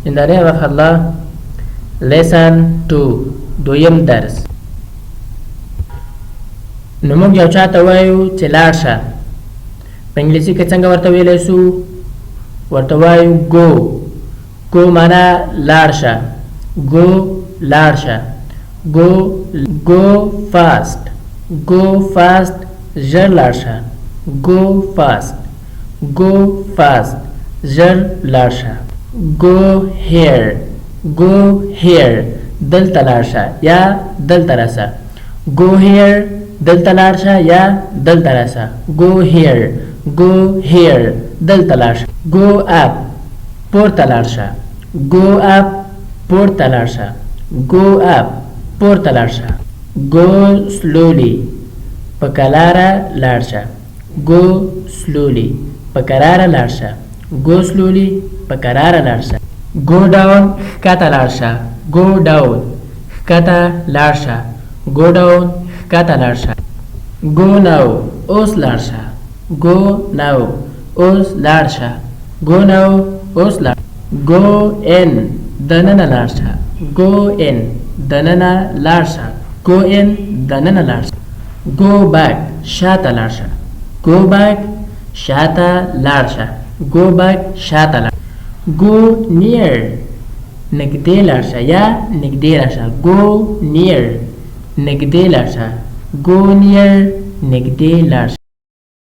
In the name of Allah. Lesson 2، دویم درس. نو موږ یو چاته وایو چې لاړ شه. په انګلیسي کې څنګه ورته ویلی سو؟ ورته وایو go. Go معنا لاړ شه. Go، لاړ شه. Go. Go fast. Go fast، ژر لاړ شه. Go fast. Go fast، ژر لاړ شه. Go here. Go here، دلته لاړ شه یا دلته راسه. Go here، دلته لاړ شه یا دلته راسه. Go here. Go here، دلته لاړ شه. Go up، پورته لاړ شه. Go up، پورته لاړ شه. Go up، پورته لاړ شه. Go slowly، په کلاره لاړ شه. Go slowly، په کراره لاړ شه. Go slowly، په کراره لاړ شه. Go down، ښکته لاړ شه. Go down، ښکته لاړ شه. Go down، ښکته لاړ شه. Go now، اوس لاړ شه. Go now، اوس لاړ شه. Go now، اوس لاړ. Go in، دننه لاړ شه. Go in، دننه لاړ شه. Go in، دننه لاړ شه. Go back، شاته لاړ شه. Go back، شاته لاړ شه. Go back، شاته لاړ. Go near، نږدې لاړ شه یا نږدې راشه. Go near، نږدې لاړ شه. Go near، نږدې لاړ شه.